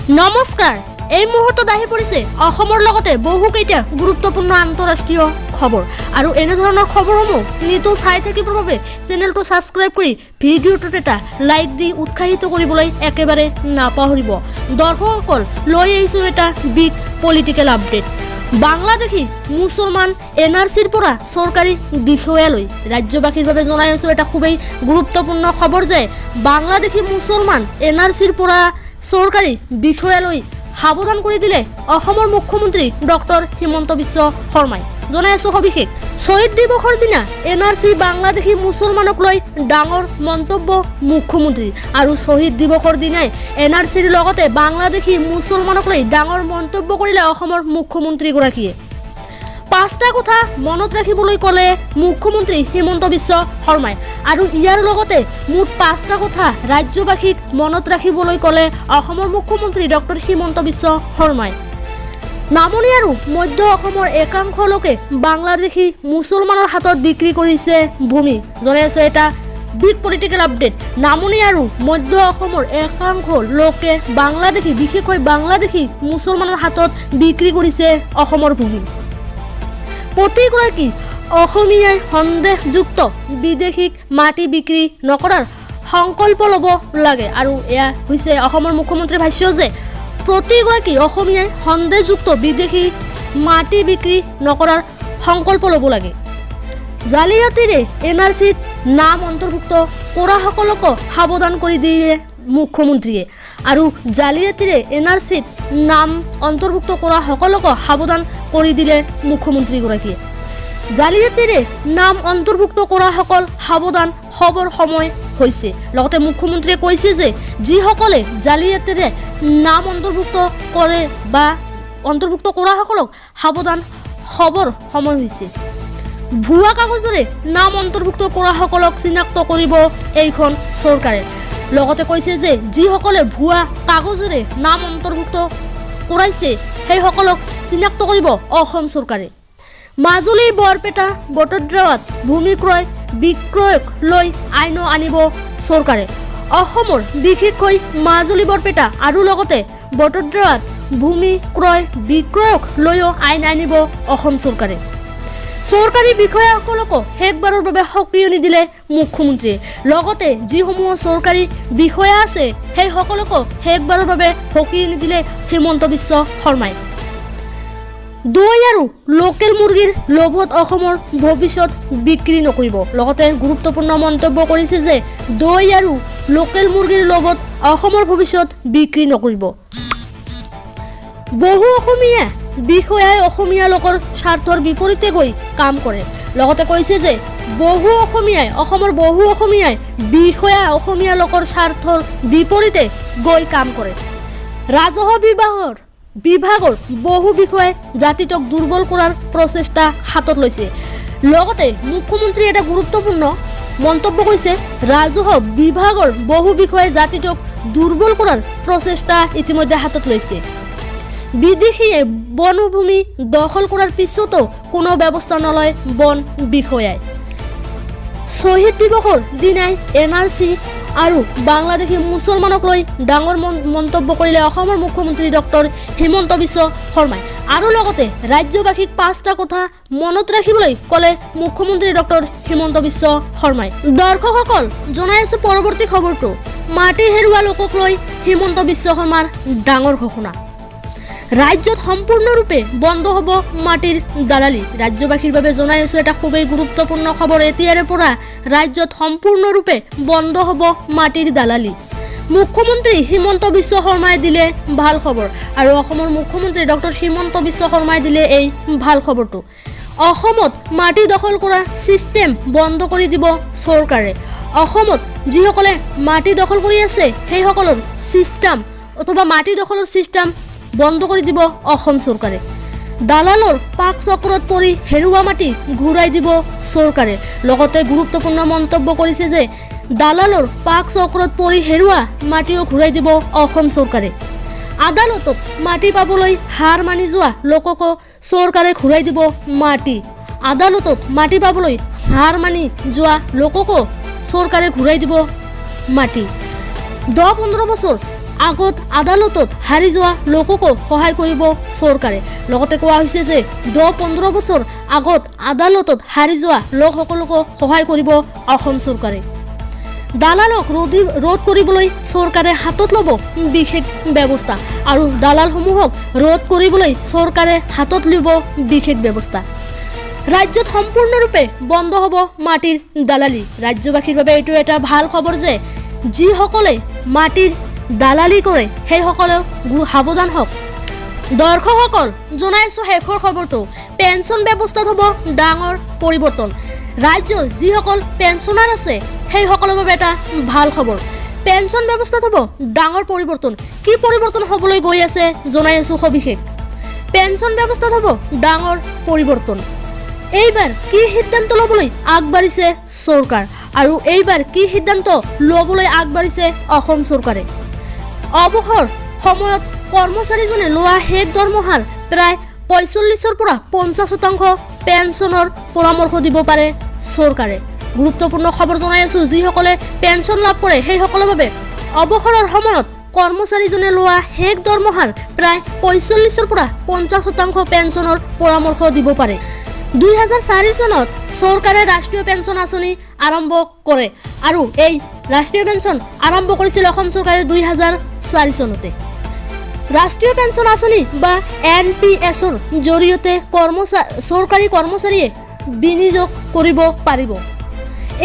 নমস্কাৰ, এই মুহূৰ্তত আহি পৰিছে অসমৰ লগতে বহুকেইটা গুৰুত্বপূৰ্ণ আন্তঃৰাষ্ট্ৰীয় খবৰ। আৰু এনেধৰণৰ খবৰসমূহ নিতৌ চাই থাকিবৰ বাবে চেনেলটো ছাবস্ক্ৰাইব কৰি ভিডিঅ'টোত এটা লাইক দি উৎসাহিত কৰিবলৈ একেবাৰে নাপাহৰিব। দৰ্শকসকল, লৈ আহিছোঁ এটা বিগ পলিটিকেল আপডেট। বাংলাদেশী মুছলমান এনআৰচিৰ পৰা চৰকাৰী বিষয়ালৈ। ৰাজ্যবাসীৰ বাবে জনাই আছোঁ এটা খুবেই গুৰুত্বপূৰ্ণ খবৰ যে বাংলাদেশী মুছলমান এনআৰচিৰ পৰা চৰকাৰী বিষয়ালৈ সাৱধান কৰি দিলে অসমৰ মুখ্যমন্ত্ৰী ডক্টৰ হিমন্ত বিশ্ব শৰ্মাই। জনাই আছোঁ সবিশেষ। শ্বহীদ দিৱসৰ দিনা এনআৰচি, বাংলাদেশী মুছলমানক লৈ ডাঙৰ মন্তব্য মুখ্যমন্ত্ৰীৰ। আৰু শ্বহীদ দিৱসৰ দিনাই এনআৰচিৰ লগতে বাংলাদেশী মুছলমানক লৈ ডাঙৰ মন্তব্য কৰিলে অসমৰ মুখ্যমন্ত্ৰীগৰাকীয়ে। পাঁচটা কথা মনত ৰাখিবলৈ ক'লে মুখ্যমন্ত্ৰী হিমন্ত বিশ্ব শৰ্মাই। আৰু ইয়াৰ লগতে মুঠ পাঁচটা কথা ৰাজ্যবাসীক মনত ৰাখিবলৈ ক'লে অসমৰ মুখ্যমন্ত্ৰী ডক্টৰ হিমন্ত বিশ্ব শৰ্মাই। নামনি আৰু মধ্য অসমৰ একাংশ লোকে বাংলাদেশী মুছলমানৰ হাতত বিক্ৰী কৰিছে ভূমি। জনাই আছোঁ এটা বিগ পলিটিকেল আপডেট। নামনি আৰু মধ্য অসমৰ একাংশ লোকে বাংলাদেশী, বিশেষকৈ বাংলাদেশী মুছলমানৰ হাতত বিক্ৰী কৰিছে অসমৰ ভূমি। প্ৰতিগৰাকী অসমীয়াই সন্দেহযুক্ত বিদেশীক মাটি বিক্ৰী নকৰাৰ সংকল্প ল'ব লাগে। আৰু এয়া হৈছে অসমৰ মুখ্যমন্ত্ৰীৰ ভাষ্য যে প্ৰতিগৰাকী অসমীয়াই সন্দেহযুক্ত বিদেশী মাটি বিক্ৰী নকৰাৰ সংকল্প ল'ব লাগে। জালিয়াতিৰে এনআৰচিত নাম অন্তৰ্ভুক্ত কৰাসকলকো সাৱধান কৰি দিয়ে মুখ্যমন্ত্ৰীয়ে। আৰু জালিয়াতিৰে এনআৰচিত নাম অন্তৰ্ভুক্ত কৰাসকলকো সাৱধান কৰি দিলে মুখ্যমন্ত্ৰীগৰাকীয়ে। জালিয়াতিৰে নাম অন্তৰ্ভুক্ত কৰাসকল সাৱধান হ'বৰ সময় হৈছে। লগতে মুখ্যমন্ত্ৰীয়ে কৈছে যে যিসকলে জালিয়াতিৰে নাম অন্তৰ্ভুক্ত কৰে বা অন্তৰ্ভুক্ত কৰাসকলক সাৱধান হ'বৰ সময় হৈছে। ভুৱা কাগজেৰে নাম অন্তৰ্ভুক্ত কৰাসকলক চিনাক্ত কৰিব এইখন চৰকাৰে। লগতে কৈছে যে যিসকলে ভুৱা কাগজেৰে নাম অন্তৰ্ভুক্ত কৰাইছে, সেইসকলক চিনাক্ত কৰিব অসম চৰকাৰে। মাজুলী, বৰপেটা, বটদ্ৰৱাত ভূমি ক্ৰয় বিক্ৰয়ক লৈ আইনো আনিব চৰকাৰে। অসমৰ বিশেষকৈ মাজুলী, বৰপেটা আৰু লগতে বটদ্ৰৱাত ভূমি ক্ৰয় বিক্ৰয়ক লৈও আইন আনিব অসম চৰকাৰে। চৰকাৰী বিষয়াসকলকো শেষবাৰৰ বাবে সকিয়নি দিলে মুখ্যমন্ত্ৰীয়ে। লগতে যিসমূহ চৰকাৰী বিষয়া আছে, সেইসকলকো শেষবাৰৰ বাবে সকিয়নি দিলে হিমন্ত বিশ্ব শৰ্মাই। দৈ আৰু লোকেল মুৰ্গীৰ লোভত অসমৰ ভৱিষ্যত বিক্ৰী নকৰিব। লগতে গুৰুত্বপূৰ্ণ মন্তব্য কৰিছে যে দৈ আৰু লোকেল মুৰ্গীৰ লোভত অসমৰ ভৱিষ্যত বিক্ৰী নকৰিব। বহু অসমীয়া বিষয়াই অসমীয়া লোকৰ স্বাৰ্থৰ বিপৰীতে গৈ কাম কৰে। লগতে কৈছে যে বহু অসমীয়াই, অসমৰ বহু অসমীয়াই বিষয়া অসমীয়া লোকৰ স্বাৰ্থৰ বিপৰীতে গৈ কাম কৰে। ৰাজহ বিভাগৰ বহু বিষয়াই জাতিটোক দুৰ্বল কৰাৰ প্ৰচেষ্টা হাতত লৈছে। লগতে মুখ্যমন্ত্ৰীয়ে এটা গুৰুত্বপূৰ্ণ মন্তব্য কৰিছে, ৰাজহ বিভাগৰ বহু বিষয়াই জাতিটোক দুৰ্বল কৰাৰ প্ৰচেষ্টা ইতিমধ্যে হাতত লৈছে। বিদেশীয়ে বনভূমি দখল কৰাৰ পিছতো কোনো ব্যৱস্থা নলয় বন বিষয়াই। শ্বহীদ দিৱসৰ দিনাই এনআৰচি আৰু বাংলাদেশী মুছলমানক লৈ ডাঙৰ মন্তব্য কৰিলে অসমৰ মুখ্যমন্ত্ৰী ডক্টৰ হিমন্ত বিশ্ব শৰ্মাই। আৰু লগতে ৰাজ্যবাসীক পাঁচটা কথা মনত ৰাখিবলৈ ক'লে মুখ্যমন্ত্ৰী ডক্টৰ হিমন্ত বিশ্ব শৰ্মাই। দৰ্শকসকল, জনাই আছোঁ পৰৱৰ্তী খবৰটো। মাটি হেৰুওৱা লোকক লৈ হিমন্ত বিশ্ব শৰ্মাৰ ডাঙৰ ঘোষণা। ৰাজ্যত সম্পূৰ্ণৰূপে বন্ধ হ'ব মাটিৰ দালালি। ৰাজ্যবাসীৰ বাবে জনাই আছোঁ এটা খুবেই গুৰুত্বপূৰ্ণ খবৰ। এতিয়াৰে পৰা ৰাজ্যত সম্পূৰ্ণৰূপে বন্ধ হ'ব মাটিৰ দালালি। মুখ্যমন্ত্ৰী হিমন্ত বিশ্ব শৰ্মাই দিলে ভাল খবৰ। আৰু অসমৰ মুখ্যমন্ত্ৰী ডক্টৰ হিমন্ত বিশ্ব শৰ্মাই দিলে এই ভাল খবৰটো। অসমত মাটি দখল কৰা ছিষ্টেম বন্ধ কৰি দিব চৰকাৰে। অসমত যিসকলে মাটি দখল কৰি আছে, সেইসকলৰ ছিষ্টেম অথবা মাটি দখলৰ ছিষ্টেম বন্ধ কৰি দিব অসম চৰকাৰে। দালালৰ পাক চক্ৰত পৰি হেৰুওৱা মাটি ঘূৰাই দিব চৰকাৰে। লগতে গুৰুত্বপূৰ্ণ মন্তব্য কৰিছে যে দালালৰ পাক চক্ৰত পৰি হেৰুওৱা মাটিও ঘূৰাই দিব অসম চৰকাৰে। আদালতত মাটি পাবলৈ হাৰ মানি যোৱা লোককো চৰকাৰে ঘূৰাই দিব মাটি। আদালতত মাটি পাবলৈ হাৰ মানি যোৱা লোককো চৰকাৰে ঘূৰাই দিব মাটি। 10-15 বছৰ আগত আদালতত হাৰি যোৱা লোককো সহায় কৰিব চৰকাৰে। লগতে কোৱা হৈছে যে 10-15 বছৰ আগত আদালতত হাৰি যোৱা লোকসকলকো সহায় কৰিব অসম চৰকাৰে। দালালক ৰোধ কৰিবলৈ চৰকাৰে হাতত ল'ব বিশেষ ব্যৱস্থা আৰু দালালসমূহক ৰোধ কৰিবলৈ চৰকাৰে হাতত ল'ব বিশেষ ব্যৱস্থা। ৰাজ্যত সম্পূৰ্ণৰূপে বন্ধ হ'ব মাটিৰ দালালি। ৰাজ্যবাসীৰ বাবে এইটো এটা ভাল খবৰ যে যিসকলে মাটিৰ দালালি কৰে, সেইসকলেও সাৱধান হওক। দৰ্শকসকল, জনাইছোঁ শেষৰ খবৰটো। পেঞ্চন ব্যৱস্থাত হ'ব ডাঙৰ পৰিৱৰ্তন। ৰাজ্যৰ যিসকল পেঞ্চনাৰ আছে, সেইসকলৰ বাবে এটা ভাল খবৰ। পেঞ্চন ব্যৱস্থাত হ'ব ডাঙৰ পৰিৱৰ্তন। কি পৰিৱৰ্তন হ'বলৈ গৈ আছে, জনাই আছোঁ সবিশেষ। পেঞ্চন ব্যৱস্থাত হ'ব ডাঙৰ পৰিৱৰ্তন। এইবাৰ কি সিদ্ধান্ত ল'বলৈ আগবাঢ়িছে চৰকাৰ আৰু এইবাৰ কি সিদ্ধান্ত ল'বলৈ আগবাঢ়িছে অসম চৰকাৰে? অৱসৰ সময়ত কৰ্মচাৰীজনে লোৱা শেষ দৰমহাৰ প্ৰায় 45ৰ পৰা 50% পেঞ্চনৰ পৰামৰ্শ দিব পাৰে চৰকাৰে। গুৰুত্বপূৰ্ণ খবৰ জনাই আছোঁ, যিসকলে পেঞ্চন লাভ কৰে সেইসকলৰ বাবে অৱসৰৰ সময়ত কৰ্মচাৰীজনে লোৱা শেষ দৰমহাৰ প্ৰায় 45ৰ পৰা 50% পেঞ্চনৰ পৰামৰ্শ দিব পাৰে। 2004 চনত চৰকাৰে ৰাষ্ট্ৰীয় পেঞ্চন আঁচনি আৰম্ভ কৰে আৰু এই ৰাষ্ট্ৰীয় পেঞ্চন আৰম্ভ কৰিছিল অসম চৰকাৰে 2004 চনতে। ৰাষ্ট্ৰীয় পেঞ্চন আঁচনি বা এনপিএছৰ জৰিয়তে চৰকাৰী কৰ্মচাৰীয়ে বিনিয়োগ কৰিব পাৰিব।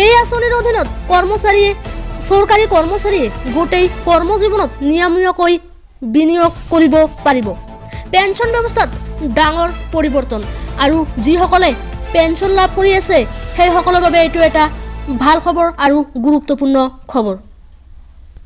এই আঁচনিৰ অধীনত চৰকাৰী কৰ্মচাৰীয়ে গোটেই কৰ্মজীৱনত নিয়মীয়াকৈ বিনিয়োগ কৰিব পাৰিব। পেঞ্চন ব্যৱস্থাত ডাঙৰ পৰিৱৰ্তন আৰু যিসকলে পেঞ্চন লাভ কৰি আছে, সেইসকলৰ বাবে এইটো এটা ভাল খবৰ আৰু গুৰুত্বপূৰ্ণ খবৰ।